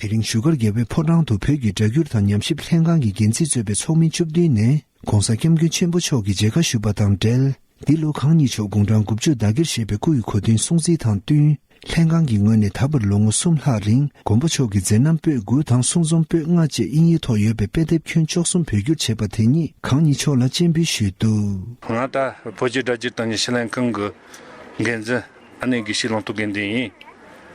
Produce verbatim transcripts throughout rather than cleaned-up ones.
དེ་རིང་བཞུགས་སྒར་རྒྱལ་བའི་ཕོ་བྲང་དུ་བོད་ཀྱི་སྒྲ་བསྒྱུར་དང་ཉམས་ཞིབ་ལྷན་ཁང་གི་འགན་འཛིན་གཙོས་པའི་ཚོགས་མི་བཅུ་བདུན་ནས་༧གོང་ས་༧སྐྱབས་མགོན་ཆེན་པོ་མཆོག་གི་མཇལ་ཁ་ཞུས་པ་དང་འབྲེལ། འདི་ལོ་གང་ཉིད་མཆོག་དགུང་གྲངས་དགུ་བཅུ་ཟླ་བསྒྱུར་ཞེས་པའི་སྐུ་ཡི་གོ་སྟོན་སྲུང་བརྩི་དང་བསྟུན། ལྷན་ཁང་གི་ངོས་ནས་ད་བར་ལོ་ངོ་གསུམ་ལྷག་རིང་མགོན་པོ་མཆོག་གི་མཛད་རྣམ་པོད་དགུ་དང་གསུང་རྩོམ་པོད་ལྔ་བཅས་དབྱིན་ཡིག་ཐོག་ཡོད་པའི་དཔེ་དེབ་ཁྱོན་བཅུ་གསུམ་བོད་བསྒྱུར་བྱས་པ་དེ་ཉིད་གང་ཉིད་མཆོག་ལ་སྤྱན་འབུལ་ཞུས་འདུག། ང་ད་བོད་ཀྱི་སྒྲ་བསྒྱུར་དང་ཉམས་ཞིབ་ལྷན་ཁང་གི་འགན་འཛིན་ཨ་ནེ་དགེ་བཤེས་ལུང་རྟོགས་དགེ་འདུན་ཡིན།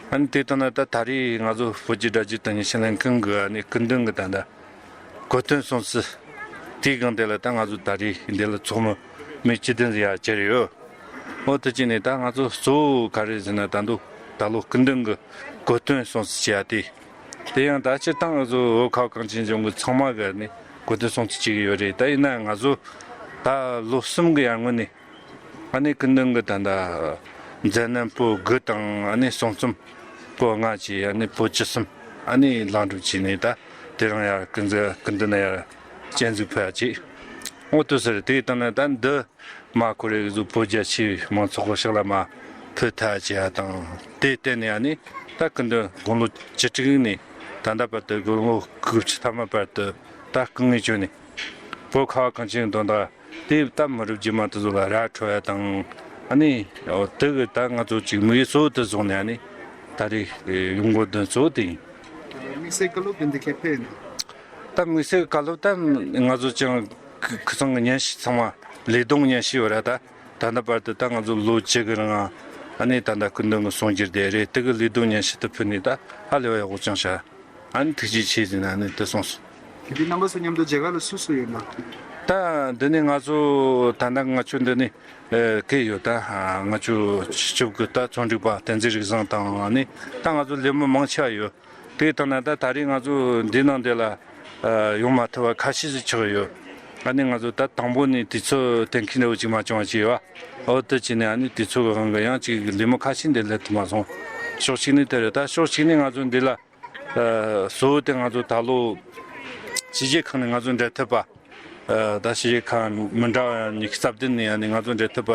ཨ་ནི་དེ་ལྟ་ན་ད་ད་རེས་ང་ཚོ་བོད་ཀྱི་སྒྲ་བསྒྱུར་དང་ཉམས་ཞིབ་ལྷན་ཁང་གི་ཨ་ནི་སྐུ་མདུན་གྱི་ད་ལྟ་གོ་སྟོན་སྲུང་བརྩི་དེའི་སྒང་དེ་ལ་ད་ང་ཚོ་ད་རེས་འདི་ལ་ཚོགས་མི་མི་བཅུ་བདུན་ཟིག་ཡར་བཅར་ཡོད། འོ་དེ་བྱས་ནས་ད་ང་ཚོ་གཙོ་བོ་ག་རེ་ཟེར་ན་ད་དུང་ད་ལོ་སྐུ་མདུན་གྱི་གོ་སྟོན་སྲུང་བརྩི་བྱས་ཏེ། དེ་ཡང་ད་སྤྱིར་བཏང་ང་ཚོ་བོད་ཁ་བ་གངས་ཅན་ལྗོངས་ཀྱི་ཚང་མ་གི་ནི་གོ་སྟོན་སྲུང་བརྩི་བྱེད་ཀྱི་ཡོད་རེད། ད་ཡིན་ན་ང་ཚོ་ད་ལོ་གསུམ་གི་ཡར་སྔོན་ནས་ཨ་ནི་སྐུ་མདུན་གྱི་ད་ལྟ་མཛད་རྣམ་པོད་དགུ་དང་ཨ་ནི་གསུང་རྩོམ་པོད་ལྔ་བཅས་ཨ་ནི་པོད་བཅུ་གསུམ་ཨ་ནི་ལེགས་འགྲུབ་བྱས་ནས་ད་དེ་རིང་ཡར་སྐུ་མཛད་སྐུ་མདུན་ན་ཡར་སྤྱན་གཟིགས་ཕུལ་ཡ་བྱས། འོ་དེ་ཟེར་དེ་ལྟ་ན་ད་འདི་མ་ཁོ་རེ་གཟུགས་པོ་རྒྱ་ཆེའི་མང་ཚོགས་ཀྱི་ཕྱག་ལ་མ་ཕུལ་ཐལ་བྱས་ཡ་དང་། དེ་བརྟེན་ནས་ཨ་ནི་ད་སྐུ་མདུན་དགུང་ལོ་བཅུ་དྲུག་ནས་ད་ལྟ་བར་དུ་དགུང་ལོ་དགུ་བཅུ་ཐམ་པ་བར་དུ་ད་སྐུ་ངལ་བྱུང་ནས་བོད་ཁ་བ་གངས་ཅན་དོན་དག་དེ་ད་མི་རབས་རྗེས་མ་དེ་ཚོ་ལ་ར་འཕྲོད་ཡ་དང་། ཨ་ནི་འོ་དེ་གི་ད་ང་ཚོ་ཅིག་དམིགས་ཡུལ་གཙོ་བོ་དེ་བཟུང་ནས་ཨ་ནི་ད་རེས་ཡོང་དགོས་དོན་གཙོ་བོ་དེ་ཡིན། དམིགས་བསལ་བཀའ་སློབ་དེ་འདི་གས་ཕེབས་ན། ད་དམིགས་བསལ་བཀའ་སློབ་ད་ང་ཚོ་ཅང་ཁ་ཁ་སང་གི་སྙན་ཞུ་ཚང་མ་ལས་དོན་སྙན་ཞུ་ཡོད་ར། ད་ད་ལྟ་བར་དུ་ད་ང་ཚོ་ལོ་བཅུ་གི་རིང་ཨ་ནི་ད་ལྟ་སྐུ་མདུན་གྱི་གསུང་སྒྱུར་དེ་རེད། དེ་གི་ལས་དོན་སྙན་ཞུ་དེ་ཕུལ་ནས་ད་ཧ་ལས་པ་ཡག་པོ་བྱུང་ཤག། ཨ་ནི་ཐུགས་རྗེ་ཆེ་ཟེར་ནས་ཨ་ནི་དེ་གསུངས་སོང་། དེ་དུས་རྣམ་པ་ཚོ་མཉམ་དུ་མཇལ་ཁ་ལ་སུ་སུ་ཡོད་ན། ད་འདི་ནས་ང་ཚོ་ད་ལྟ་ང་ཆོ་འདི་ནས་ཨེ་གས་ཡོད། ད་ང་ཆོ་སྤྱི་ཁྱབ་ཀྱི་ད་ཚོང་སྒྲིག་པ་བསྟན་འཛིན་རིག་བཟང་དང་ཨ་ནི་ད་ང་ཚོ་ལས་མི་མང་ཆེ་བ་ཡོད། དེ་ལྟ་ན་ད་ད་རེས་ང་ཚོ་འདི་ནང་འདི་ལ་ཨ་ཡོང་མ་ཐུབ་པ་ཁ་ཤས་ཤིག་ཆགས་ཡོད། ཨ་ནི་ང་ཚོ་ད་དང་པོ་ནས་དུས་ཚོད་གཏན་འཁེལ་འདྲ་བོ་ཅིག་མ་བྱུང་བ་ཅིག་ཡོད། འོ་དེ་བྱས་ནས་ཨ་ནི་དུས་ཚོད་ཀྱི་དབང་གིས་ཡང་ཅིག་ལས་མི་ཁ་ཤས་འདི་སླེབས་ཐུབ་མ་སོང་། ཕྱོགས་གཅིག་ནས་དེ་རེད། ད་ཕྱོགས་གཅིག་ནས་ང་ཚོ་འདི་ལ་ཨ་གཙོ་བོ་དེ་ང་ཚོ་ད་ལོ་ཕྱི་རྒྱལ་ཁག་ནས་ང་ཚོ་འབྲེལ་མཐུད་པ། ཨ་ད་ཕྱི་རྒྱལ་ཁག་མི་འདྲ་བ་ཉི་ཤུ་རྩ་བདུན་ནས་ཨ་ནི་ང་ཚོ་འབྲེལ་མཐུད་པ་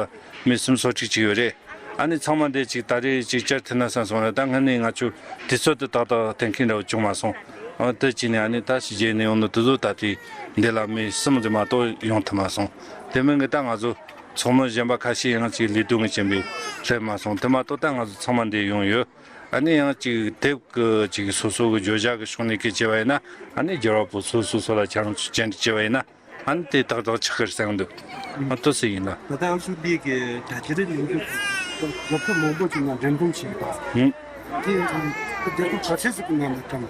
མི་སུམ་ཅུ་སོ་གཅིག་ཅིག་ཡོད་རེད། ཨ་ནི་ཚང་མ་འདི་ཅིག་ད་རེས་ཅིག་བཅར་ཐུབ་ན་བསམ་སོང་ན། ད་སྔོན་ནས་ང་ཚོ་དུས་ཚོད་དེ་ཏག་ཏག་གཏན་འཁེལ་འདྲ་བོ་བྱུང་མ་སོང་། ཨ་དེ་བྱས་ནས་ཨ་ནི་ད་ཕྱི་རྒྱལ་ནས་ཡོང་ནི་དེ་ཚོ་ད་ལྟའི་འདི་ལ་མི་གསུམ་ཙམ་མ་གཏོགས་ཡོང་ཐུབ་མ་སོང་། དེ་མིན་གྱི་ད་ང་ཚོ་ཚོགས་མི་གཞན་པ་ཁ་ཤས་ཡང་ཅིག་ལས་དོན་གྱི་རྐྱེན་པས་སླེབས་མ་སོང་། དེ་མ་གཏོགས་ད་ང་ཚོ་ཚང་མ་འདིར་ཡོང་ཡོད། ཨ་ནི་ཡང་ཅིག་དེབ་ཀྱི་ཅིག་སོ་སོ་གི་བརྗོད་བྱ་གི་ཕྱོགས་ནས་སྐད་ཆ་བཤད་པ་ཡིན་ན། ཨ་ནི་རྒྱལ་བ་པོ་སོ་སོ་སོ་ལ་ཁྱེད་རང་ཚོས་བཅར་འདྲི་བྱས་པ་ཡིན་ན། ཨ་ནི་དེ་ཏག་ཏག་ཆགས་ཀྱི་རེད་བསམ་གྱི་འདུག། ཨ་ཏོ་སེ་ཡིན་ན། ད་ལྟ་ཨ་ཤུ་འདི་གི་གྲ་སྒྲིག་ལས་འགུལ་རྒྱལ་ཁབ་མང་པོ་ཅིག་ནང་འགྲེམས་སྟོན་བྱས་ཡོད། ཧུམ། དེ་རྒྱལ་ཁབ་ག་ཚད་ཟིག་གི་ནང་ལ་བཀྲམ།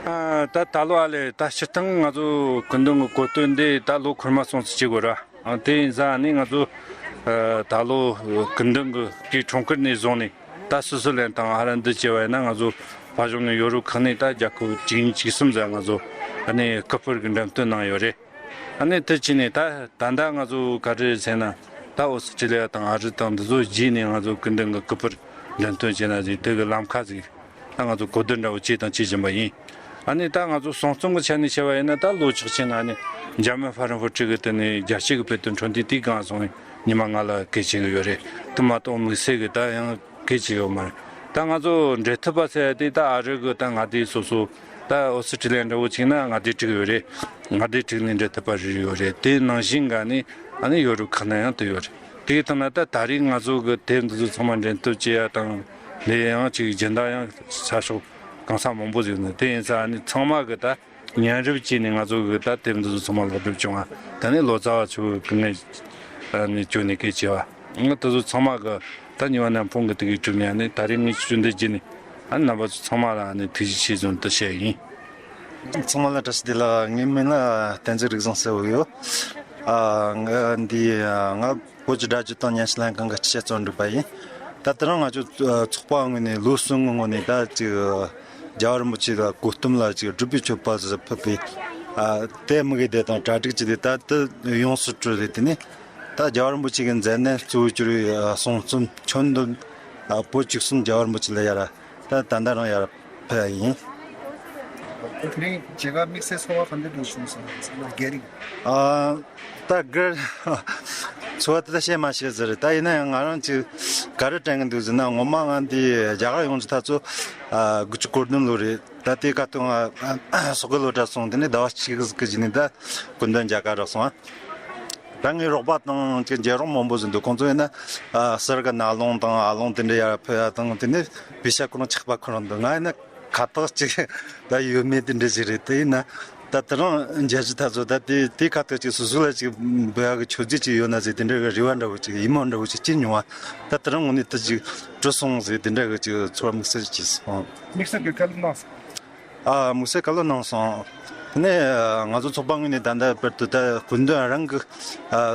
ཨ་ད་ད་ལོ་ཨ་ལས་ད་སྤྱིར་བཏང་ང་ཚོ་སྐུ་མདུན་གྱི་གོ་སྟོན་འདི་ད་ལོ་འཁོར་མ་སོང་ཙམ་བྱེད་དགོས་ར། ཨ་དེ་ཡིན་ཙང་ནི་ང་ཚོ་ཨ་ད་ལོ་སྐུ་མདུན་གྱི་སྐུའི་འཁྲུངས་སྐར་ནས་བཟུང་ནས་ད་སོ་སོ་ལན་དང་ཧ་ར་འདི་བྱས་པ་ཡིན་ན། ང་ཚོ་ཕ་གཞུང་ནས་ཡོ་རོབ་ཁག་ནས་ད་རྒྱལ་ཁབ་བཅུ་གཉིས་བཅུ་གསུམ་ཙམ་ང་ཚོ་ཨ་ནི་སྐུ་པར་གྱི་འགྲེམས་སྟོན་གནང་ཡོད་རེད། ཨ་ནི་དེ་བྱས་ནས་ད་ད་ལྟ་ང་ཚོ་ག་རེ་ཟེར་ན། ད་ཨོ་སི་ཀྲི་ལི་ཡ་དང་ཨ་རི་དང་འདི་ཚོ་བརྒྱུད་ནས་ང་ཚོ་སྐུ་མདུན་གྱི་སྐུ་པར་འགྲེམས་སྟོན་བྱས་ན་ཟིག་དེ་གི་ལམ་ཁ་ཟིག་ད་ང་ཚོ་གོ་བསྡུར་འདྲ་བོ་བྱས་དང་བྱེད་བཞིན་པ་ཡིན། ཨ་ནི་ད་ང་ཚོ་གསུང་རྩོམ་གྱི་ཆ་ནས་བཤད་པ་ཡིན་ན། ད་ལོ་ཆོག་མཆན་ནང་ནས་འཇར་མན་ཧྥ་རན་ཧྥུ་ཀྲི་གི་དེ་ནས་རྒྱལ་སྤྱི་གི་དཔེ་སྟོན་འཕྲོད་བསྟེན་དེའི་སྒང་སོང་ཉི་མ་ལྔ་ལ་གལ་ཆེན་གྱི་ཡོད་རེད། དེ་མ་གཏོགས་དམིགས་བསལ་གྱི་ད་ཡང་གལ་ཆེ་ཡོད་མ་རེད། ད་ང་ཚོ་འབྲེལ་མཐུད་པ་ཟེར་ཡ་དེ་ད་ཨ་རི་གི་ད་མངའ་སྡེ་སོ་སོ། ད་ཨོ་སི་ཀྲི་ལི་ཡ་འདྲ་བོ་ཅིག་ན་མངའ་སྡེ་དྲུག་ཡོད་རེད། མངའ་སྡེ་དྲུག་ནས་འབྲེལ་མཐུད་པ་རེ་རེ་ཡོད་རེད། དེ་ནང་བཞིན་ག་ནི་ཨ་ནི་ཡོ་རོབ་ཁག་ན་ཡང་དེ་ཡོད་རེད། དེ་ལྟ་ན་ད་ད་རེས་ང་ཚོ་གི་དེབ་འདི་ཚོ་ཚང་མ་འགྲེམས་སྟོན་བྱེད་ཡ་དང་ལས་ཡང་ཅིག་སྦྱིན་བདག་ཡང་ས་ཕྱོགས་གང་ས་མང་པོ་ཟིག་ནས། དེ་ཡིན་ཙང་ཨ་ནི་ཚང་མ་གི་ད་མཉམ་རུབ་བྱས་ནས་ང་ཚོ་གི་ད་དེབ་འདི་ཚོ་ཚང་མ་ལེགས་འགྲུབ་བྱུང་བ། ད་ནི་ལོ་ཙཱ་བ་ཚོ་གི་ངས་ཨ་ནི་བཅོལ་ནས་སྐད་ཆེ་བ། ང་དེ་ཚོ་ཚང་མ་གི་ད་ཉི་མ་ནམ་ཕུང་གི་དེ་གི་གྲུབ་ནས་ཨ་ནི་ད་རེས་ངས་བཅོལ་འདི་བྱས་ནས་ཨ་ནི་རྣམ་པ་ཚོ་ཚང་མ་ལ་ཨ་ནི་ཐུགས་རྗེ་ཆེ་ཟེར་ནས་དེ་བཤད་ཡིན། ཚང་མ་ལ་བཀྲ་ཤིས་བདེ་ལེགས། ངའི་མིང་ལ་བསྟན་འཛིན་རིག་བཟང་ཟེར་བ་ཡོད། ཨ་ང་འདི་ང་བོད་ཀྱི་སྒྲ་བསྒྱུར་དང་ཉམས་ཞིབ་ལྷན་ཁང་གི་སྤྱི་ཁྱབ་རྩོམ་སྒྲིག་པ་ཡིན། ད་དེ་རིང་ང་ཚོ་ཚོགས་པ་ངོས་ནས་ལོ་གསུམ་གི་ངོས་ནས་ད་ཅིག་རྒྱལ་བ་རིན་པོ་ཆེ་ལ་གོ་སྟོན་ལ་ཅིག་སྒྲུབ་པའི་མཆོད་པ་ཟེར་ཕུལ་བའི་ཨ་དེ་དམིགས་ཡུལ་དེ་དང་གྲ་སྒྲིག་བྱས་ཏེ་ད་དེ་ཡོངས་སུ་གྲུབ་རེད། དེ་ནས་ད་རྒྱལ་བ་རིན་པོ་ཆེ་གི་མཛད་རྣམ་གཙོ་བོར་གྱུར་བའི་གསུང་རྩོམ་ཁྱོན་བསྡོམས་པོད་བཅུ་གསུམ་རྒྱལ་བ་རིན་པོ་ཆེ་ལ་ཡར་ད་ད་ལྟ་རང་ཡར་ཕེབས་ཡིན། དེ་རིང་མཇལ་ཁ་དམིགས་བསལ་ཚོར་བ་ག་འདྲ་འདུག་བྱུང་སོང་ཟེར་ན་རྒྱ་རིགས། ཨ་ད་སྒེར་ ཚོར་བ་དེ་ད་བཤད་མ་ཤེས་ཟེར་རེད། ད་ཡིན་ན་ཡང་ང་རང་ཅིག་ག་རེ་དྲན་གི་འདུག་ཟེར་ན། ངོ་མ་ང་འདི་རྒྱ་གར་ཡོང་རྒྱུ་ད་ཚོ་དགུ་བཅུ་གོ་བདུན་ལོ་རེད། ད་དེ་སྐབས་དུ་ང་སོག་པོའི་སློབ་གྲྭ་སོང་། དེ་ནས་ཟླ་བ་གཅིག་གི་རྗེས་ནས་ད་སྐུ་མདུན་རྒྱ་གར་རག་སོང་ཨ། ད་ངའི་རོགས་པ་དང་ཅིག་མཇལ་རོགས་མང་པོ་ཟིན་འདུག། ཁོང་ཚོ་ཡིན་ན་ཨ་གསེར་གི་ན་ལུང་དང་ཨ་ལུང་དེ་འདྲ་ཡར་ཕུལ་ཡ་དང་། དེ་ནས་པེ་ཤ་ཁོ་རང་ཆག་པ་ཁོ་རང་འདུག། ང་ཡིན་ན་ཁ་བཏགས་ཅིག་ད་ཡོད་མེད་དེ་འདྲ་ཞིག་རེད། དེ་ཡིན་ན་ད་དེ་རིང་མཇལ་རྒྱུ་ད་ཚོ་ད་དེ་དེ་ཁ་བཏགས་ཅིག་སོ་སོ་ལ་ཅིག་འབུལ་ཡ་གི་མཆོད་རྫས་ཅིག་ཡོད་ན་ཟེར་དེ་འདྲ་གི་རེ་བ་འདྲ་བོ་ཅིག་ཡིད་སྨོན་འདྲ་བོ་ཅིག་སྐྱེས་མྱོང་བ། ད་དེ་རིང་དངོས་གནས་དེ་ཅིག་གྲུབ་སོང་ཟེར་དེ་འདྲ་གི་ཅིག་ཚོར་བ་དམིགས་བསལ་ཅིག་སྐྱེས་སོང་། དམིགས་བསལ་གྱི་བཀའ་སློབ་གནང་སོང་། ཨ་དམིགས་བསལ་བཀའ་སློབ་གནང་སོང་། དེ་ནས་ང་ཚོ་ཚོགས་པ་ངོས་ནས་ད་ལྟ་བར་དུ་ད་སྐུ་མདུན་རང་གི་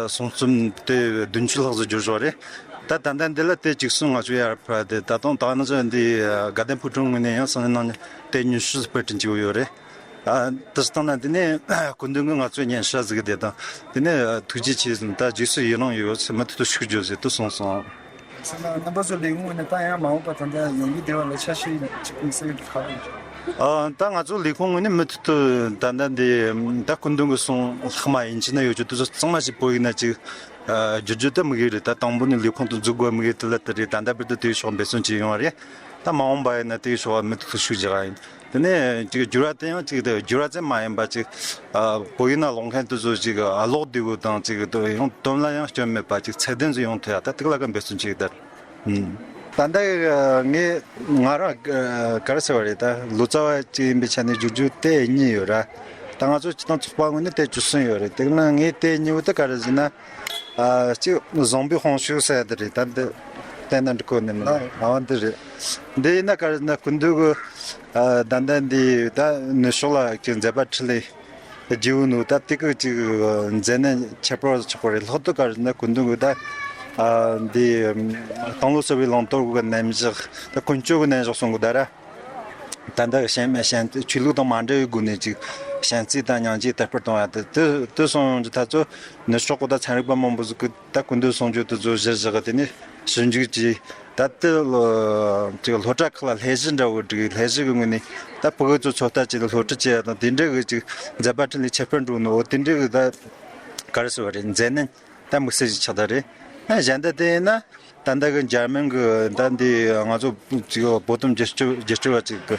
གསུང་རྩོམ་དེ་བདུན་ཅུ་ལྷག་ཙམ་བསྒྱུར་ཞོར་རེད། ད་ད་ལྟ་འདི་ལ་དེབ་གཅིག་གསུམ་ང་ཚོ་ཡར་ཕུལ་ཏེ། ད་དུང་ད་ང་ཚོ་འདི་དགའ་ལྡན་ཕོ་བྲང་ངོས་ནས་ཡང་སང་ཉིན་གནངས་ཉིན་དེབ་ཉི་ཤུ་དཔེ་སྐྲུན་བྱེད་ཀྱི་ཡོད་རེད། ཨ་དེ་སྟེང་ན་དེ་ནས་སྐུ་མདུན་གྱིས་ང་ཚོ་སྙན་ཞུ་ཟིག་དེ་དང་། དེ་ནས་ཐུགས་རྗེ་ཆེ་ཟེར། ད་རྗེས་སུ་ཡི་རང་ཡོད་ཚེ་མུ་མཐུད་དུ་ཤུགས་རྒྱོབ་ཟེར་དུ་གསུངས་སོང་། ཟེར་ན་རྣམ་པ་ཚོ་ལས་ཁུངས་ངོས་ནས་ད་ཡང་མ་འོངས་པ་ད་ལྟ་ཡོང་གི་བདེ་བ་ལ་ཆ་ཤས་གཅིག་པུ་ཟེར་གི་ཁག་པོ། ཨ་ད་ང་ཚོ་ལས་ཁུངས་ངོས་ནས་མུ་མཐུད་དུ་ད་ལྟ་འདི་ད་སྐུ་མདུན་གྱི་གསུང་ལྷག་མ་ཡིན་གཅིག་ན་ཡོད་རྒྱུ་དེ་ཚོ་ཚང་མ་ཞིག་བོད་ཡིག་ན་ཅིག་བསྒྱུར་རྒྱུ་དེ་དམིགས་ཡུལ་རེད། ད་དང་པོ་ནས་ལས་ཁུངས་དེ་འཛུགས་དགོས་དམིགས་ཡུལ་དེ་ལ་དེ་རེད། ད་ལྟ་བར་དུ་དེའི་ཕྱོགས་འབད་བརྩོན་བྱས་ཡོང་བ་རེད། ད་མ་འོངས་པ་ཡིན་ན་དེའི་ཕྱོགས་མུ་མཐུད་དུ་ཤུགས་རྒྱག་ག་ཡིན། དེ་ནས་ཅིག་བསྒྱུར་བ་དེ་ཡང་ཅིག་དེ་བསྒྱུར་བ་ཙམ་མ་ཡིན་པ་ཅིག་ཨ་བོད་ཡིག་ནང་ཀློག་མཁན་དེ་ཚོ་ཅིག་ཨ་ཀློག་བདེ་བོ་དང་ཅིག་དེ་ཡང་དོན་ལ་ཡང་སྐྱོན་མེད་པ་ཅིག་ཚད་ལྡན་ཞིག་ཡོང་ཐུབ་ཡ་ད་དེ་ལ་ག་འབད་བརྩོན་བྱེད་ཀྱི་ད། ཨུམ། ད་ལྟ་ངས་ང་རང་ག་རེ་ཟེར་བ་རེད། ད་ལོ་ཙཱ་བ་ཅིག་ཡིན་པའི་ཆ་ནས་བསྒྱུར་རྒྱུ་དེབ་གཉིས་ཡོད་ར། ད་ང་ཚོ་སྤྱི་བཏང་ཚོགས་པ་ངོས་ནས་དེབ་བཅུ་གསུམ་ཡོད་རེད། དེ་ནང་ངས་དེབ་གཉིས་པོ་དེ་ག་རེ་ཟེར་ན། ཨ་གཅིག་བཟང་པོའི་དཔུང་ཤུགས་ཟེར་ཡ་དེ་རེད། ད་འདི་བསྟན་དང་འགྲིག་གོ་ནི་མིན་ན། ཨ་འདི་རེད། འདི་ཡིན་ན་ག་རེ་ཟེར་ན་སྐུ་མདུན་གྱི་ཨ་ད་ལྟ་འདི་ད་ནུབ་ཕྱོགས་ལ་ཅིག་མཛད་པ་འཕྲིན་ལས་བརྒྱུད་ནོ་ད་དེ་གི་ཅིག་མཛད་རྣམ་ཁྱད་པར་ཆགས་པ་རེད། ལྷག་ཏུ་ག་རེ་ཟེར་ན་སྐུ་མདུན་གྱི་ད་ཨ་འདི་སྟོང་ལོ་གསར་བའི་ལུང་གཏོར་གྱི་རྣམ་གཞག་ད་ཀུན་སྤྱོད་ཀྱི་རྣམ་གཞག་གསུང་གི་ད་ར། ད་ལྟ་གཞན་གཞན་ཆོས་ལུགས་དང་མ་འབྲེལ་བའི་སྒོ་ནས་ཅིག་གཞན་རྩིས་དང་མྱང་འདས་དར་སྤེལ་གཏོང་ཡ་དེ་དེ་དེ་སོང་ཡོང་རྒྱུ་ད་ཚོ་ནུབ་ཕྱོགས་གི་ད་ཚན་རིག་པ་མང་པོ་ཟིག་གིས་ད་སྐུ་མདུན་གསུང་རྒྱུ་དེ་ཚོ་གཞིར་བཞག་གི་དེ་ནས་ཞིབ་འཇུག་བྱས། ད་དེ་ལོ་ཅིག་སློབ་གྲྭ་ཁག་ལ་སློབ་གཞི་འདྲ་བོ་བསྒྲིགས། སློབ་གཞི་གི་ངོས་ནས་ད་ཕྲུ་གུ་ཚོ་ཚོད་ལྟ་བྱས་ཏེ་སློབ་ཁྲིད་བྱས་ཡ་དང་དེ་འདྲ་གི་ཅིག་མཛད་པ་འཕྲིན་ལས་ཁྱད་པར་འགྲོ་ནོ་འོ་དེ་འདྲ་གི་ད་ག་རེ་ཟེར་བ་རེད། མཛད་རྣམ་ད་དམིགས་བསལ་ཞིག་ཆགས་ད་རེད། ཨ་གཞན་ད་དེ་ཡིན་ན་ད་ལྟ་གི་འཇར་མན་གི་ད་འདི་ང་ཚོ་ཅིག་བོད་དོན་རྒྱབ་སྐྱོར་རྒྱབ་སྐྱོར་བ་ཅིག་གི་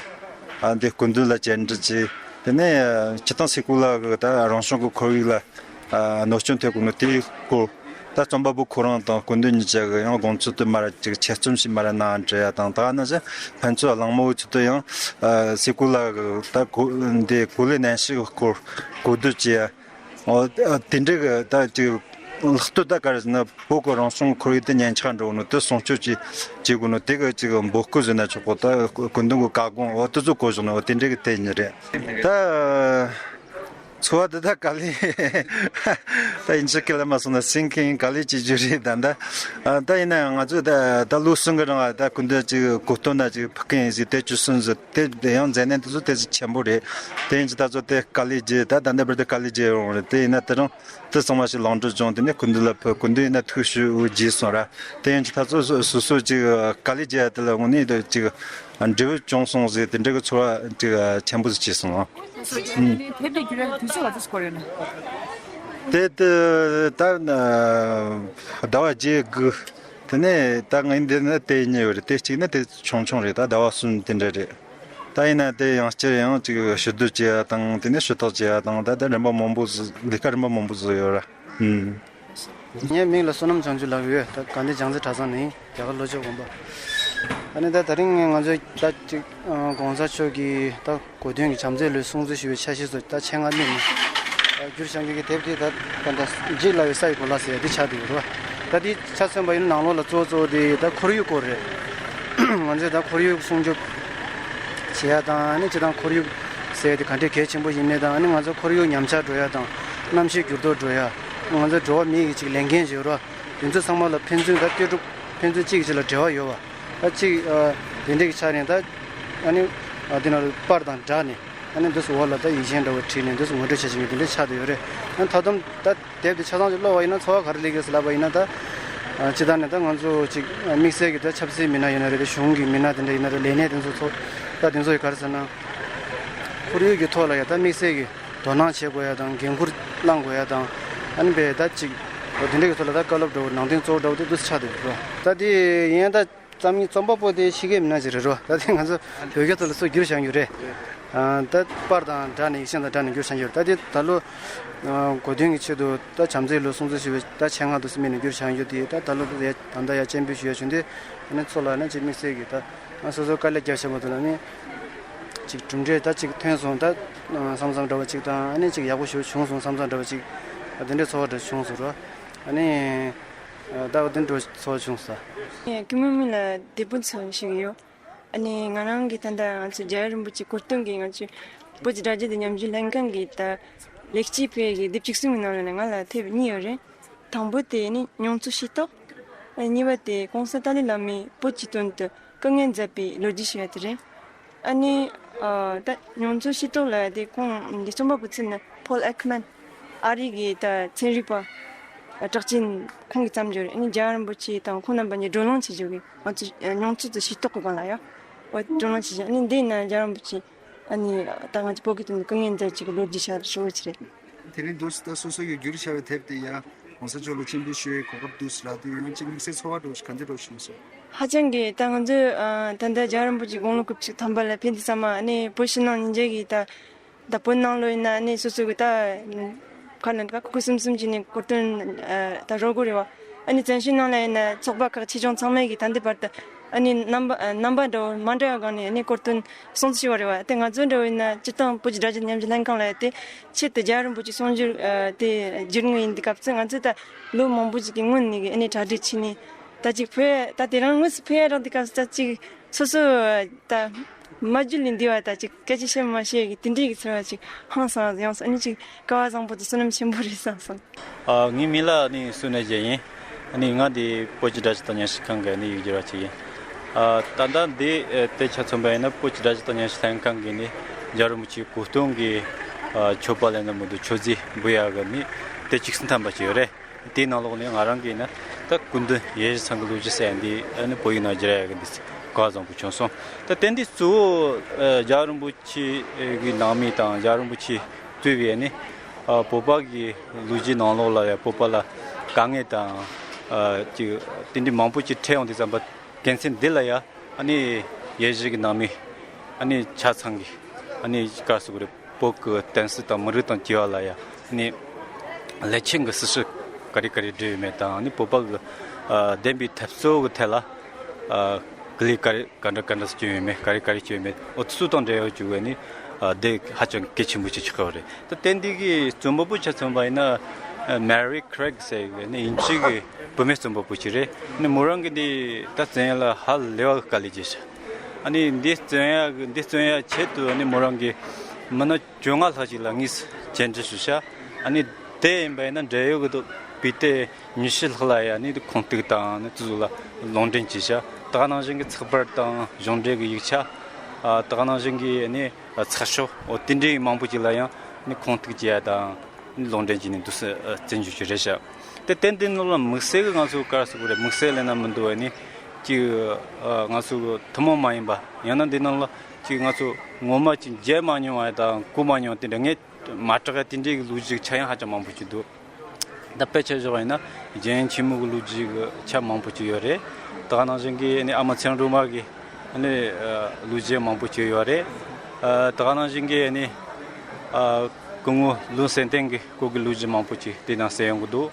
ཨ་འདི་སྐུ་མདུན་ལ་བཅར་འདྲི་བྱས། དེ་ནས་སྤྱིར་བཏང་སའི་གོ་ལ་གི་ད་རང་བྱུང་གི་ཁོར་ཡུག་ལ་ཨ་གནོད་སྐྱོན་ཐེབས་གོ་ནོ་དེའི་སྐོར་ད་རྩོམ་པ་པོ་ཁོ་རང་དང་སྐུ་མདུན་གཉིས་ཆ་གི་ཡང་དགོངས་ཚུལ་དུ་མར་ཅིག་ཆེད་རྩོམ་ཞིག་མར་གནང་འདྲི་ཡ་དང་། ད་ནང་བཞིན་ཕན་ཚུན་གླེང་མོལ་ཚུལ་དུ་ཡང་ཨ་སའི་གོ་ལ་གི་ད་གོ་འདི་གོ་ལའི་གནོན་ཤུགས་སྐོར་གོ་བསྡུར་བྱས་ཡ། འོ་དེ་འདྲ་གི་ད་ཅིག་ལྷག་ཏུ་ད་ག་རེ་ཟེར་ན་བོད་ཀྱི་རང་བྱུང་ཁོར་ཡུག་དེ་ཉམས་ཆག་འགྲོ་ནོ་དེ་སྲུང་སྐྱོབ་ཅིག་བྱེད་དགོས་ནོ་དེ་གི་ཅིག་འབོད་སྐུལ་ཟེར་ན་ཆོག་གོ། ད་སྐུ་མདུན་གྱི་བཀའ་དགོངས་འོ་དེ་ཚོ་གོ་བཞག་ནོ་འོ་དེ་འདྲ་གི་དེབ་གཉིས་རེད། ད་ཚོར་བ་དེ་ད་ག་ལེ་ད་ཨིན་ཇི་སྐད་ལ་མ་སོང་ན་སིང་ཀིང་ག་ལེ་བྱེད་རྒྱུ་རེད། ད་ད་ད་ཡིན་ན་ཡང་ང་ཚོ་ད་ད་ལོ་གསུམ་གི་རིང་ད་སྐུ་མདུན་ཅིག་གོ་སྟོན་ན་ཅིག་ཕུལ་གི་ཡིན་ཟེར་དེབ་བཅུ་གསུམ་ཟེར། དེ་དེ་ཡང་མཛད་རྣམ་དེ་ཚོ་དེ་ཚོ་ཆེན་པོ་རེད། དེ་ཡིན་གྱི་ད་ཚོ་དེ་དཀའ་ལས་བརྒྱབ། ད་ད་ལྟ་བར་དུ་དཀའ་ལས་བརྒྱབ་ཡོང་རེད། དེ་ཡིན་ན་དེ་རིང་དེ་ཚང་མ་ཞིག་ལེགས་གྲུབ་བྱུང་། དེ་ནས་སྐུ་མདུན་ལ་ཕུལ། སྐུ་མདུན་ཡིན་ན་ཐུགས་ཞིབ་རྒྱས་སོང་ར། དེ་ཡིན་གྱི་ད་ཚོ་སོ་སོ་ཅིག་དཀའ་ལས་བརྒྱབ་དེ་ལ་དངོས་གནས་དེ་ཅིག་འབྲས་བུ་བྱུང་སོང་ཟེར་དེ་འདྲ་གི་ཚོར་བ་ཅིག་ཆེན་པོ་ཞིག་སྐྱེས་སོང་། སོ་སོ་ཅིག་ནི་དེབ་དེ་བསྒྱུར་ཡ་དུས་ཚོད་ག་ཚོད་འགོར་ཡོད་ན། དེ་དེ་ད་ཟླ་བ་བརྒྱད་དགུ། དེ་ནས་ད་ངའི་འདི་ནི་དེབ་གཉིས་ཡོད་རེད། དེབ་གཅིག་ནི་དེབ་ཆུང་ཆུང་རེད། ད་ཟླ་བ་གསུམ་དེ་འདྲ་རེད། ད་ཡིན་ན་དེ་ཡང་བསྐྱར་ཡང་ཅིག་ཞིབ་བསྡུར་བྱེད་ཡ་དང་དེ་ནས་ཞུ་དག་བྱེད་ཡ་དང་ད་ལྟ་རིམ་པ་མང་པོ་ཟིག་ལས་ཀ་རིམ་པ་མང་པོ་ཟིག་ཡོད་ར། ཨུམ། ངའི་མིང་ལ་བསོད་ནམས་བྱང་ཆུབ་ལབ་ཡོད། ད་དགའ་ལྡན་བྱང་རྩེ་གྲྭ་ཚང་ནས་རྒྱ་གར་ལྷོ་ཕྱོགས་དགོན་པ། ཨ་ནི་ད་དེ་རིང་ང་ཚོ་ད་ཅིག་༸གོང་ས་མཆོག་གི་ད་གོ་སྟོན་གྱི་བྱམས་བརྩེའི་ལོའི་སྲུང་བརྩི་ཞུ་བའི་འཆར་གཞི་སོགས་ད་ཆེད་མངགས་ནས་ནི་བསྒྱུར་བཞག་མཁན་གྱི་དེབ་དེ་ད་ད་ད་འཇིགས་སླ་བའི་ས་ཡི་གོ་ལ་ཟེར་ཡ་དེ་ཆགས་བསྡད་ཡོད་རེད་བ། ད་དེ་ཆ་མཚོན་པ་ཡིན་ན་ནང་ལོགས་ལ་གཙོ་བོ་གཙོ་བོ་དེ་ད་ཁོར་ཡུག་སྐོར་རེད། ང་ཚོས་ད་ཁོར་ཡུག་སྲུང་སྐྱོབ་བྱེད་ཡ་དང་ཨ་ནི་སྤྱིར་བཏང་ཁོར་ཡུག་ཟེར་ཡ་དེ་ག་འདྲའི་གལ་ཆེན་པོ་ཡིན་མིན་དང་ཨ་ནི་ང་ཚོ་ཁོར་ཡུག་ཉམས་ཆག་འགྲོ་ཡ་དང་གནམ་གཤིས་འགྱུར་ལྡོག་འགྲོ་ཡ་ང་ཚོ་འགྲོ་བ་མི་ཡི་ཅིག་ལས་འགན་ཡོད་རེད་བ། དེ་ཚོ་ཚང་མ་ལ་ཕན་ཚུན་ད་ལྟོས་གྲུབ་ཕན་ཚུན་གཅིག་གིས་གཅིག་ལ་འབྲེལ་བ་ཡོད་བ། ད་གཅིག་ཨ་དེ་འདྲའི་གི་ཆ་ནས་ད་ཨ་ནི་ཨ་དེ་ན་པར་དང་སྦྲགས་ནས་ཨ་ནི་འདི་ཚོ་འོག་ལ་ད་ཡིག་ཆེན་འདྲ་བོ་བྲིས་ནས་འདི་ཚོ་ངོ་སྤྲོད་བྱེད་བཞིན་གི་དེ་འདྲ་ཆགས་བསྡད་ཡོད་རེད། ཨ་ད་དུང་ད་དེབ་དེ་ཆ་ཚང་ཅིག་ཀློག་པ་ཡིན་ན་ཚོར་བ་ག་རེ་སླེབས་ཀྱི་ཟེར་ལབ་པ་ཡིན་ན་ད་ཨ་སྤྱིར་བཏང་ནས་ད་ང་ཚོ་ཅིག་དམིགས་བསལ་གི་ད་ཆབ་སྲིད་མི་སྣ་ཡིན་ན་རེད། ད་གཞུང་གི་མི་སྣ་དེ་འདྲ་ཡིན་ན་རེད། ལས་སྣེ་དེ་ཚོ་ཚོ་ད་དེ་ཚོ་ཡི་ག་རེ་ཟེར་ན་ཁོར་ཡུག་གི་ཐོག་ལ་ཡ་ད་དམིགས་བསལ་གི་དོ་སྣང་བྱེད་དགོས་ཡ་དང་འགན་འཁུར་བླང་དགོས་ཡ་དང་ཨ་ནི་བས་ད་ཅིག་ འོ་དེ་འདྲ་གི་ཐོག་ལ་ད་བཀའ་སློབ་འདྲ་བོ་ནང་དོན་གཙོ་བོ་འདྲ་བོ་དེ་འདུག་སེ་ཆགས་བསྡད་ཡོད་རེད་བ། ད་དེ་ཡིན་ད་རྩོམ་རྩོམ་པ་པོ་དེ་ཤི་གི་མིན་ན་ཅིག་རེད་རོ། ད་དེ་ང་ཚོ་བོད་སྐད་ཐོག་ལ་སུ་བསྒྱུར་བཞག་ཡོད་རེད། ཨ་ད་པར་དང་སྦྲགས་ནས་ཡིག་ཆ་དང་སྦྲགས་ནས་བསྒྱུར་བཞག་ཡོད་རེད། ད་དེ་ད་ལོ་ཨ་གོ་དོན་གྱི་ཆེད་དུ་ད་བྱམས་བརྩེའི་ལོ་སྲུང་བརྩི་ཞུ་བའི་ད་ཆེད་མངགས་འདུག་སེ་དམིགས་ནས་བསྒྱུར་བཞག་ཡོད་དེ། ད་ད་ལོ་ད་ད་ལྟ་ཡ་སྤྱན་འབུལ་ཞུ་ཡ་བྱུང་དུས་ཨ་ནི་ཚོ་ལ་ཨ་ནི་ཅིག་དམིགས་བསལ་གྱི་ད་ང་སོ་སོ་དཀའ་ལས་རྒྱབ་བྱས་པ་དེ་ལ་ནི་ཅིག་གྲུབ་འབྲས་ད་ཅིག་ཐོན་སོང་ད་བསམ་བསམ་འདྲ་བ་ཅིག་དང་། ཨ་ནི་ཅིག་ཡག་པོ་ཞིག་བྱུང་སོང་བསམ་བསམ་འདྲ་བ་ཅིག་ད་དེ་འདྲའི་ཚོར་བ་འདྲ་བྱུང་སོང་རོ། ཨ་ནི། ཨ་ད་བདུན་འགྲོ་ཚོ་བྱུང་ས། ངས་ཀུ་མུ་མི་ལ་དེ་སྤུན་ཚོ་ཞིག་ཡོད། ཨ་ནི་ང་རང་གི་ད་ལྟ་ང་ཚོ་རྒྱལ་བ་རིན་པོ་ཆེ་གོ་སྟོན་གྱི་ང་ཚོའི་བོད་ཀྱི་སྒྲ་སྒྱུར་དང་ཉམས་ཞིབ་ལྷན་ཁང་གི་ད་ལེགས་སྐྱེས་ཕུལ་གྱི་དེབ་བཅུ་གསུམ་གྱི་ནང་ལ་ནི་ང་ལ་ཐེབས་གཉིས་ཡོད་རེད། དང་པོ་དེ་ནི་མྱོང་ཚོར་ཤེས་རྟོགས། ཨ་གཉིས་པ་དེ་གོང་ས་ཏཱ་ལའི་བླ་མས་བོད་ཀྱི་དོན་དུ་སྐུ་ངལ་མཛད་པའི་ལོ་རྒྱུས་ཞུ་ཡ་དེ་རེད། ཨ་ནི་ཨ་ད་མྱོང་ཚོར་ཤེས་རྟོགས་ལ་དེ་ཁོང་འདི་རྩོམ་པ་པོ་ཚུལ་ནི་ཕོལ་ཨེག་མན། ཨ་རི་གི་ད་ཚན་རིག་པ་གྲགས་ཅན་ཁོང་གིས་བརྩམས་ཡོད་རེད། ཨ་ནི་རྒྱལ་བ་རིན་པོ་ཆེ་དང་ཁོང་རྣམ་པ་གཉིས་བགྲོ་གླེང་བྱེད་རྒྱུ་གི་ང་ཚོ་མྱོང་ཚོར་དང་ཤེས་རྟོགས་ཀྱི་སྒང་ལ་ཡ། འོ་བགྲོ་གླེང་བྱེད་རྒྱུ། ཨ་ནི་འདི་ན་རྒྱལ་བ་རིན་པོ་ཆེ་ཨ་ནི་ད་ང་ཚོ་བོད་ཀྱི་དོན་དུ་སྐུ་ངལ་མཛད་ཅིག་ལོ་རྒྱུས་ཤར་ཧྲིལ་བོ་ཅིག་རེད། དེ་རིང་འདུག་སེ་ད་སོ་སོ་ཡི་བསྒྱུར་བྱ་བའི་དེབ་དེ་ཡ་གོང་ས་མཆོག་ལ་སྤྱན་འབུལ་ཞུ་བའི་གོ་སྐབས་འདུག་སེ་རག་དུས་ཡང་ཅིག་དམིགས་བསལ་ཚོར་བ་འདྲ་བོ་ཞིག་ག་འདྲ་འདྲ་བོ་བྱུང་སོང་། ཧ་ཅང་གི་ད་ང་ཚོས་ཨ་ད་ལྟ་རྒྱལ་བ་རིན་པོ་ཆེའི་དགུང་ལོ་དགུ་བཅུ་ཐམ་པ་ལ་ཕེབས་དུས་ཙམ་པ་ཨ་ནི་བོད་ཕྱི་ནང་གཉིས་ཆ་གི་ད་ད་བོད་ནང་ལོགས་ཡིན་ན་ཨ་ནི་སོ་སོ་གི་ད་ཁ་ནས་ད་ཁུ་ཁུ་སིམ་སིམ་བྱས་ནས་གོ་སྟོན་ཨ་ད་རོལ་དགོས་རེད་བ། ཨ་ནི་བཙན་བྱོལ་ནང་ལ་ཡིན་ན་ཚོགས་པ་ཁག་ཆེ་ཆུང་ཚང་མས་གི་ད་ལྟའི་བར་དུ་ཨ་ནི་རྣམ་པ་ཨ་རྣམ་པ་འདྲ་བོ་མ་འདྲ་བ་སྒང་ནས་ཨ་ནི་གོ་སྟོན་སྲུང་བརྩི་ཞུས་པ་རེད་བ། དེ་ང་ཚོ་འདྲ་བོ་ཡིན་ན་སྤྱིར་བཏང་བོད་ཀྱི་སྒྲ་སྒྱུར་ཉམས་ཞིབ་ལྷན་ཁང་ལ་ཡ་དེ་ཆེད་དུ་རྒྱལ་བ་རིན་པོ་ཆེའི་གསུང་སྒྱུར་ཨ་དེ་བསྒྱུར་དངོས་ཡིན་དུས་སྐབས་སུ་ང་ཚོས་ད་ལོ་མང་པོ་ཞིག་གི་སྔོན་ནས་གི་ཨ་ནི་གྲ་སྒྲིག་བྱས་ནས་ད་ཅིག་ཕེབས་ད་དེ་རིང་དངོས་སུ་ཕེབས་ཡ་རག་དུས་སྐབས་སུ་ད་ཅིག་སོ་སོ་ད་མ་བསྒྱུར་ལས་འདས་པ་ད་ཅིག་སྐད་ཆ་བཤད་མ་ཤེས་གི་དེ་འདྲའི་གི་ཚོར་བ་ཅིག་ཧང་སང་ཡོང་སོང་། ཨ་ནི་ཅིག་སྐལ་བ་བཟང་པོ་དང་བསོད་ནམས་ཆེན་པོ་རེད་བསམ་སོང་། ཨ་ངའི་མིང་ལ་ནི་བསོད་ནམས་རྒྱལ་ཡིན། ཨ་ནི་ང་འདི་བོད་ཀྱི་སྒྲ་སྒྱུར་དང་ཉམས་ཞིབ་ཁང་གི་ནི་ཡིག་སྒྱུར་བ་ཅིག་ཡིན། ཨ་ད་ལྟ་འདི་ཨ་དེ་ཆ་མཚོན་པ་ཡིན་ན་བོད་ཀྱི་སྒྲ་སྒྱུར་དང་ཉམས་ཞིབ་ལྷན་ཁང་གི་ནི་རྒྱལ་བ་རིན་པོ་ཆེའི་གོ་སྟོན་གྱི་ཨ་མཆོད་པ་ལས་ན་མི་འདུག་མཆོད་རྫས་འབུལ་ཡག་གི་ནི་དེབ་བཅུ་གསུམ་ཐམ་པ་ཅིག་ཡོད་རེད། དེའི་ནང་ལོགས་ནས་ང་རང་གིས་ན་ད་སྐུ་མདུན་ཡེ་ཤེས་ཚང་གི་ལོ་རྒྱུས་ཟེར་ཡ་འདི་ཨ་ནི་བོད་ཡིག་ནང་བསྒྱུར་ཡག་གི་འདི་གོ་བ་བཟང་པོ་བྱུང་སོང་། ད་དེ་འདི་གཙོ་བོ་ཨ་རྒྱལ་བ་རིན་པོ་ཆེ་གི་ནང་མི་དང་རྒྱལ་བ་རིན་པོ་ཆེ་གཙོས་པའི་ནི་ཨ་བོད་པ་གི་ལོ་རྒྱུས་ནང་ལོགས་ལ་ཡ་བོད་པ་ལ་དཀའ་ངལ་དང་ཨ་ཅིག་དེ་འདྲའི་མང་པོ་ཅིག་འཕྲད་ཡོང་དུས་ཙམ་པ་དགེ་མཚན་འདི་ལ་ཡ་ཨ་ནི་ཡེ་ཤེས་ཀྱི་ནང་མི་ཨ་ནི་ཆ་ཚང་གི་ཨ་ནི་བཀའ་ཟུར་རེད། བོད་ཀྱི་བསྟན་སྲིད་དང་མི་རིགས་དང་བཅས་པ་ལ་ཡ་ནི་ལེགས་ཆེན་གྱི་སྲི་ཞུ་ག་རེ་ག་རེ་བསྒྲུབས་ཡོད་མེད་དང་ནི་བོད་པ་གི་ཨ་བདེན་པའི་འཐབ་རྩོད་ཀྱི་ཐད་ལ་ཨ་ག་ལེ་ག་རེ་ག་འདྲ་ག་འདྲ་བྱས་ཡོད་མེད་ག་རེ་ག་རེ་བྱས་ཡོད་མེད་འོ་དེ་ཚོ་དང་འབྲེལ་ཡོད་ཅིག་བས་ནི་ཨ་དེ་ཧ་ཅང་གལ་ཆེན་པོ་ཅིག་ཆགས་ཀྱི་ཡོད་རེད། ད་དེ་འདི་གི་རྩོམ་པ་པོ་ཆ་མཚོན་པ་ཡིན་ན་ཨ་Mary Craig་ཟེར་བའི་ནི་དབྱིན་ཇི་གི་བུད་མེད་རྩོམ་པ་པོ་ཅིག་རེད། ནི་མོ་རང་གི་འདི་ད་བཙོན་ཡ་ལ་ཧ་ལས་པ་གི་དཀའ་ལས་བརྒྱབ་ཤག་ཨ་ནི་འདི་བཙོན་ཡ་གི་འདི་བཙོན་ཡ་ཆེད་དུ་ནི་མོ་རང་གི་མི་སྣ་བཅོ་ལྔ་ལྷག་ཅིག་ལ་དངོས་སུ་བཅར་འདྲི་ཞུས་ཤག་ཨ་ནི་དེ་ཡིན་པ་ཡིན་ན་འབྲེལ་ཡོད་ཀྱི་དཔེ་དེབ་ཉི་ཤུ་ལྷག་ལ་ཡ་ནི་ཁུངས་གཏུགས་དང་ནི་དེ་ཚོ་ལ་ལུང་འདྲེན་བྱས་ཤག་དེ་ག་ནང་བཞིན་གྱི་ཚགས་པར་དང་གཞུང་འབྲེལ་གྱི་ཡིག་ཆ། ཨ་དེ་ག་ནང་བཞིན་གྱི་ནི་ཚགས་ཤོག་འོ་དེ་འདྲའི་མང་པོ་ཅིག་ལ་ཡང་ནི་ཁུངས་གཏུགས་བྱས་ཡ་དང་ནི་ལུང་འདྲེན་བྱས་ནས་འདུག་སེ་བཙན་བྱོལ་གྱི་རེད་ཤག་དེ་ཏན་ཏན་ནང་ལ་དམིགས་བསལ་གྱི་ང་ཚོ་ག་རེ་ཟེར་དགོས་རེད། དམིགས་བསལ་ལབ་ན་མི་འདུག་བས་ནི་ཅིག་ཨ་ང་ཚོ་ཐུན་མོང་མ་ཡིན་པ་ཡང་ན་འདི་ནང་ལ་ཅིག་ང་ཚོ་ངོ་མ་ཅིག་མཇལ་མ་མྱོང་བ་དང་གོ་མ་མྱོང་བ་དེ་འདྲ་ངས་མ་གྲགས་ཡ་དེ་འདྲའི་གི་ལོ་རྒྱུས་ཆ་ཡང་ཧ་ཅང་མང་པོ་ཅིག་འདུག་ད་དཔེ་ཆ་བཞག་པ་ཡིན་ན་རྒྱལ་ཡུམ་ཆེན་མོ་གི་ལོ་རྒྱུས་ཀྱི་ཆ་མང་པོ་ཅིག་ཡོད་རེད། ད་ག་ནང་བཞིན་གྱི་ཨ་ནི་ཨ་མ་ཚེ་རིང་སྒྲོལ་མ་གི་ཨ་ནི་ཨ་ལོ་རྒྱུས་མང་པོ་ཅིག་ཡོད་རེད། ཨ་ད་ག་ནང་བཞིན་གྱི་ཨ་ནི་ཨ་སྐུ་ངོ་ལུང་བསྟན་གྱི་སྐོར་གྱི་ལོ་རྒྱུས་མང་པོ་ཅིག་དེ་ནང་གསན་ཡོང་གི་འདུག་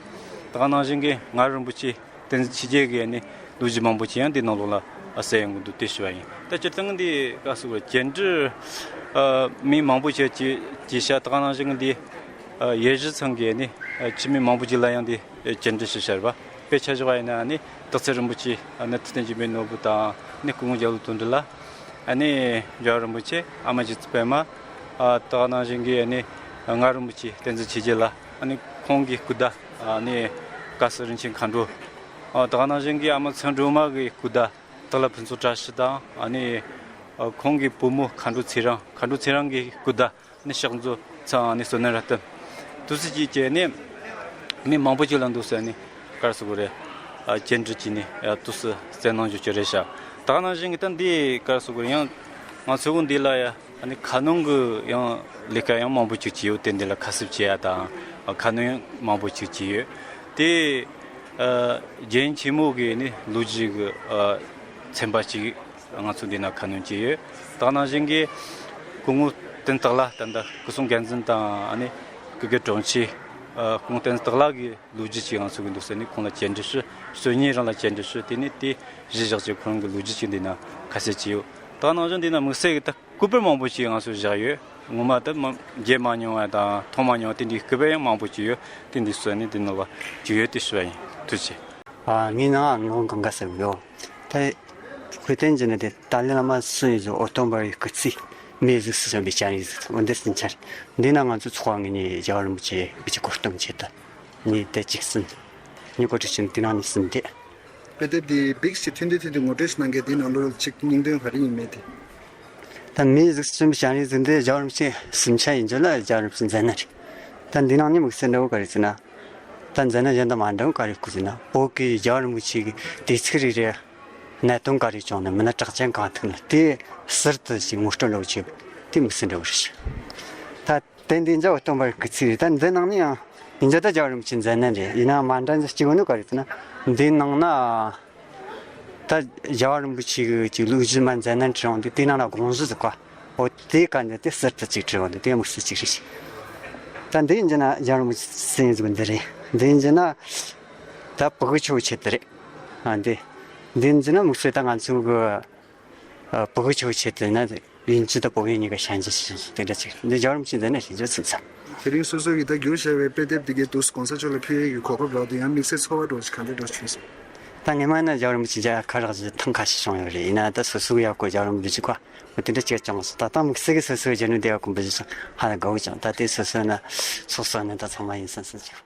ད་ག་ནང་བཞིན་གྱི་ང་རིན་པོ་ཆེ་བསྟན་འཛིན་ཆོས་རྒྱལ་གྱི་ཨ་ནི་ལོ་རྒྱུས་མང་པོ་ཅིག་ཡང་དེ་ནང་ལོགས་ལ་གསན་ཡོང་གི་འདུག་དེ་ཞུ་བ་ཡིན། ད་སྤྱིར་བཏང་འདི་ག་ཟེར་བ་བཅར་འདྲི་ཨ་མི་མང་པོ་ཅིག་བྱས་བྱས་ཤག་ད་ག་ནང་བཞིན་གྱི་འདི། ཨ་ཡེ་ཤུ་ཚང་གི་ནི་ཨ་ཕྱི་མི་མང་པོ་ཅིག་ལ་ཡང་འདི་ཨ་བཅར་འདྲི་ཞུས་ཤག་རེད་པ། དཔེ་ཆ་བཞག་པ་ཡིན་ན་ནི་སྟག་འཚེར་རིན་པོ་ཆེ་ཨ་ནི་ཐུབ་བསྟན་སྦྱིན་པའི་ནོར་བུ་དང་ནི་སྐུ་ངོ་རྒྱ་ལོ་དོན་གྲུབ་ལགས། ཨ་ནི་རྒྱལ་བ་རིན་པོ་ཆེ་ཨ་མ་རྗེ་བཙུན་པད་མ། ཨ་ད་ག་ནང་བཞིན་གྱི་ཨ་ནི་ང་རིན་པོ་ཆེ་བསྟན་འཛིན་ཆོས་རྒྱལ་ལགས། ཨ་ནི་ཁོང་གི་སྐུ་ཟླ་ཨ་ནི་བཀའ་ཟུར་རིན་ཆེན་མཁའ་འགྲོ། ཨ་ད་ག་ནང་བཞིན་གྱི་ཨ་མ་ཚེ་རིང་སྒྲོལ་མ་གི་སྐུ་ཟླ་སྟག་ལྷ་ཕུན་ཚོགས་བཀྲ་ཤིས་དང་། ཨ་ནི་ཨ་ཁོང་གི་བུ་མོ་མཁའ་འགྲོ་ཚེ་རིང་། མཁའ་འགྲོ་ཚེ་རིང་གི་སྐུ་ཟླ་ནི་ཕྱག་མཛོད་ཚང་ནི་བསོད་ནམས་རབ་བརྟན། འདུག་སེ་བྱས་བྱས་ནས་མི་མང་པོ་ཅིག་ལ་འདུག་སེ་ནི་ག་རེ་ཟེར་དགོས་རེད། ཨ་བཅར་འདྲི་བྱས་ནས་ཨ་འདུག་སེ་གསན་གནང་བྱས་བྱས་རེད་ཤག་ད་ག་ནང་བཞིན་གྱི་ད་འདི་ག་རེ་ཟེར་དགོས་རེད། ཡང་ང་ཚོ་གི་འདི་ལ་ཡ་ཨ་ནི་ཁ་སྣོན་གྱི་ཡང་ལས་ཀ་ཡང་མང་པོ་ཅིག་བྱས་ཡོད། དེ་འདི་ལ་ཁ་གསབ་བྱེད་ཡ་དང་ཨ་ཁ་སྣོན་ཡང་མང་པོ་ཅིག་བྱས་ཡོད། དེ་ཨ་རྒྱན་ཆེན་མོ་གི་ནི་ལོ་རྒྱུས་ཀྱི་ཨ་ཚན་པ་གཅིག་ང་ཚོ་འདི་ན་ཁ་སྣོན་བྱས་ཡོད། ད་ནང་བཞིན་གྱི་སྐུ་ངོ་བསྟན་སྟག་ལགས། ད་ལྟ་སྐུ་སྲུང་འགན་འཛིན་དང་ཨ་ནི་སྐུ་སྒེར་དྲུང་ཆེ་ཨ་སྐུ་ངོ་བསྟན་སྟག་ལགས་ཀྱི་ལོ་རྒྱུས་ཅིག་ང་ཚོ་གི་འདུག་ཟེར་ནས་ཁོང་ལ་བཅར་འདྲི་ཞུས། སང་ཉིན་རང་ལ་བཅར་འདྲི་ཞུས། དེ་ནས་དེ་གཞི་བཞག་ཅིག་ཁོ་རང་གི་ལོ་རྒྱུས་ཅིག་འདི་ན་ཁ་གསལ་བྱས་ཡོད། ད་ནང་བཞིན་འདི་ན་དམིགས་བསལ་གྱི་ད་སྐུ་པར་མང་པོ་ཞིག་ང་ཚོས་བཞག་ཡོད། ངོ་མ་ད་མ་མཇལ་མ་མྱོང་བ་དང་མཐོང་མ་མྱོང་བ་དེ་འདྲའི་སྐུ་པར་ཡང་མང་པོ་ཞིག་ཡོད། དེ་འདི་ཚོ་ནི་དེ་ནང་ལ་བྲིས་ཡོད་དེ་ཞུ་བ་ཡིན། ཐུགས་རྗེ་ཆེ། ཨ་ངའི་ནང་ངོ་གང་ག་ཟེར་ཡོད། ད་དཔེ་སྟོན་གྱི་ནི་དེ་ཏཱ་ལའི་བླ་མ་གསུང་ཡིག་ཟིག་ཨོ་སྟོན་པ་ཡི་སྐུ་ཚེ། མིའི་གཟུགས་སུ་བྱོན་པའི་སྤྱན་རས་གཟིགས། འོ་འདི་ཟིན་ཆར་འདི་ན་ང་ཚོ་ཚོགས་པ་ངོས་ནས་རྒྱལ་བ་རིན་པོ་ཆེ་གི་གོ་སྟོན་ཆེད་དུ་ནི་དེ་གཅིག་ཟིན། ཉིན་གོ་ཁྲི་ཆེན་དེ་ནང་ནས་ཟིན་ཏེ། དཔེ་དེབ་འདི་བིག་ཅིག་ཐུང་ཐུང་ཐུང་ཐུང་ངོ་སྤྲོད་ཞིག་གནང་གི། འདི་ནང་ལོགས་ཅིག་སྙིང་དོན་ག་རེ་ཡིན་མེད་དེ། ད་མིའི་གཟུགས་སུ་བྱོན་པའི་སྤྱན་རས་གཟིགས་འདི་རྒྱལ་བ་རིན་པོ་ཆེ་གསུམ་ཆ་ཡིན་རྒྱུ་ལ་རྒྱལ་བ་རིན་པོ་ཆེ་མཛད་རྣམ་རེད། ད་འདི་ནང་ནས་དམིགས་བསལ་འདྲ་བོ་ག་རེ་ཟེར་ན། ད་མཛད་རྣམ་གཞན་དང་མ་འདྲ་བོ་ག་རེ་སྐུ་ཟེར་ན། བོད་ཀྱི་རྒྱལ་བ་རིན་པོ་ཆེ་གི་དུས་ཚིགས་རེ་རེ་གནད་དོན་ག་རེ་བྱུང་ན། མིན་ན་དྲག་རྐྱེན་གང་ཐུག་ན་དེ་ཟུར་དུ་ཞིག་ངོ་སྤྲོད་འདྲ་བོ་བྱས་པ་དེ་དམིགས་བསལ་འདྲ་བོ་རེད། ད་དེ་འདི་འཇའ་བ་སྟོན་པར་སྐུ་ཚེ་རེད། ད་འདི་ནང་ནས་ཡང་ཡིན་རྒྱུ་ད་རྒྱལ་བ་རིན་པོ་ཆེ་མཛད་རྣམ་རེད། ཡིན་ན་མ་འདྲ་འདི་གཅིག་ཡོད་ནི་ག་རེ་ཟེར་ན། འདི་ནང་ན་ད་རྒྱལ་བ་རིན་པོ་ཆེ་གི་ཅིག་ལོ་རྒྱུས་མ་མཛད་རྣམ་བྲིས་ཡོང་དུས་དེ་ནང་ན་དགོངས་གཞི་ཟིག་གོ། འོ་དེ་ག་འདི་དེ་ཟུར་དུ་ཅིག་བྲིས་ཡོང་དུས་དེ་དམིགས་བསལ་ཅིག་རེད། ད་འདི་ཡིན་རྒྱུ་ན་རྒྱལ་བ་རིན་པོ་ཆེ་ཟིན་ཟིག་འདི་རེད། འདི་ཡིན་རྒྱུ་ན་ད་ཕྲུ་གུ་ཆོ་ཆེད་དུ་རེད། ཨ་འདི་འདི་ཡིན་རྒྱུ་ན་དམིགས་བསལ་ད་ང་ཚོ་གི་ཨ་ཕྲུ་གུ་ཆོ་ཆེད་དུ་ན་དབྱིན་ཇི་དང་བོད་ཡིག་གཉིས་ཀ་ཤན་སྦྱར་བྱས་དེ་འདྲ་ཅིག་འདི་རྒྱལ་བ་རིན་པོ་ཆེ་མཛད་རྣམ་ཞེས་བརྗོད་ཚུལ་ཙམ། དེ་རིང་སོ་སོ་གིས་ད་བསྒྱུར་བཞག་པའི་དཔེ་དེབ་འདི་གའི་དུས་སུ་གོང་ས་མཆོག་ལ་ཕུལ་ཡས་ཀྱི་གོ་སྐབས་རག་དུས་ཡང་དམིགས་བསལ་ཚོར་བ་འདྲ་བོ་ཞིག་ག་འདྲ་འདྲ་བྱུང་སོང་། ད་སྔོན་མ་ནི་རྒྱལ་བ་རིན་པོ་ཆེ་མཇལ་ཁ་རག་རྒྱུ་ཐེངས་ཁ་ཤས་བྱུང་ཡོད་རེད། ཡིན་ན་ད་སོ་སོ་གི་ཡག་པོ་རྒྱལ་བ་རིན་པོ་ཆེ་གོ་འོ་དེ་འདྲ་ཅིག་བྱུང་སོང་། ད་ལྟ་དམིགས་བསལ་གྱི་སོ་སོའི་རྒྱུ་ནོར་དེ་ཡག་པོ་འབུལ་རྒྱུ་སོང་ཧ་ལས་དགའ་བོ་བྱུང་། ད་དེ་སོ་སོ་ནི་ཚོགས་གཙོ་ནི་ད་ཚང་མ་ཡིན་སོང་སོང་ཅིག